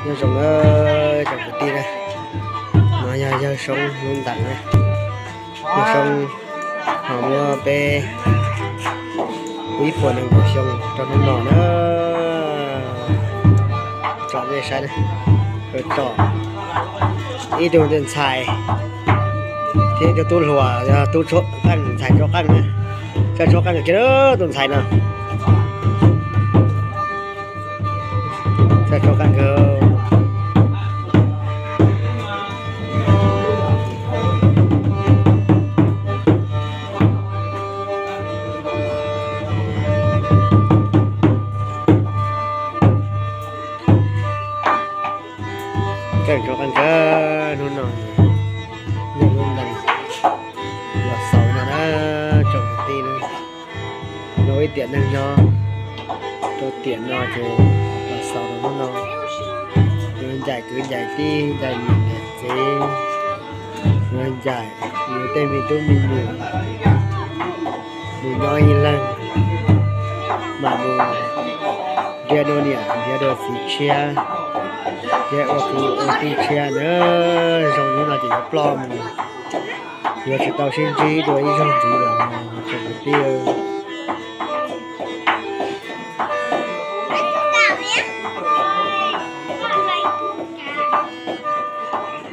Nyob zoo na tsoom kwv tij na, no yog yawg Soob lub ntees na. Yawg Soob ho muab peb ib puas nees nkaum xyoo rau hnub no na. Tsom nej saib na, tsom ib tug ntxhais thiab ib tug tub hluas, yog tub tshuab qeej, ntxhais tshuab qeej na. Tshuab qeej kiag tus ntxhais no. Tshuab qeej kawg. Qeej tshuab qeej kawg hnub no. Yog lub ntees los xaus no na tsoom kwv tij na. Rau ib tiam neeg no, rau tiam no ces los xaus rau hnub no. Yuav ncaim kwv ncaim tij, ncaim niam ncaim txiv, yuav ncaim yus tej me tub me nyuam, nws nyob ib leeg mas nws nrhiav dua niam nrhiav dua txiv tshiab, thiab ua kwv ua tij tshiab na. Zoo li no ces yuav ploj mus, yuav tsis tau sib ntsib dua ib zaug ntxiv lawm tsoom kwv tij.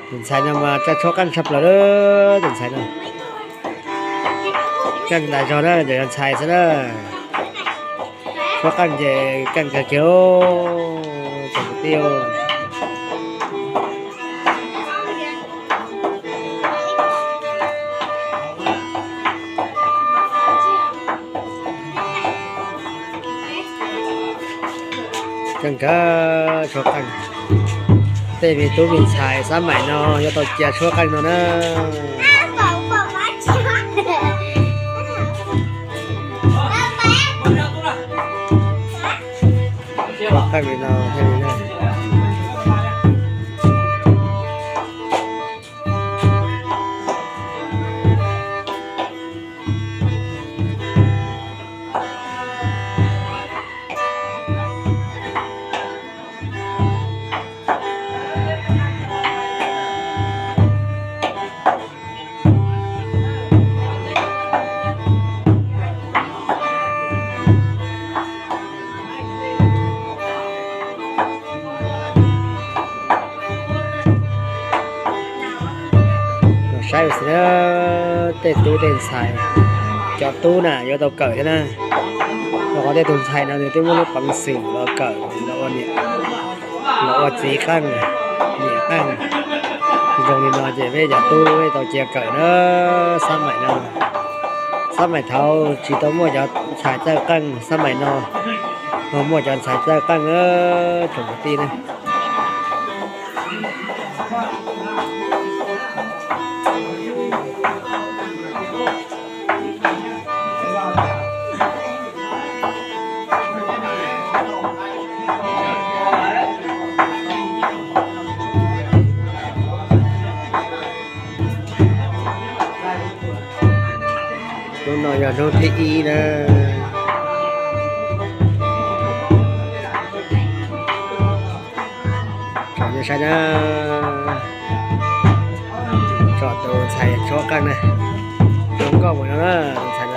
Tus ntxhais no mas tshuab qeej tshaj plaws lawm, tus ntxhais no. Qeej tas zog na, ces yog ntxhais xwb na. Tshuab qeej ces qeej kawg kiag tsoom kwv tij. Qeej kawg tshuab qeej. Tej me tub me ntxhais xab maim no yuav tau cia tshuab qeej no na. Tshuab qeej li no thiaj li na. Saib xwb na, tej tub tej ntxhais, cov tub na yuav tau kawm thiab na. Rau qhov tej tus ntxhais no nws twb muaj lub peev xwm los kawm, los ua niam, los ua txiv qeej, niam qeej. Zoo li no ces peb cov tub peb tau cia kawm na, xab maim no. Xab maim thaud tsis tau muaj cov ntxhais txawj qeej, xab maim no ho muaj cov ntxhais txawj qeej na, tsoom kwv tij na. Hnub no yog hnub thib ib na. Tsom nej saib na, tsom tus ntxhais tshuab qeej na, zoo nkauj mus no na, tus ntxhais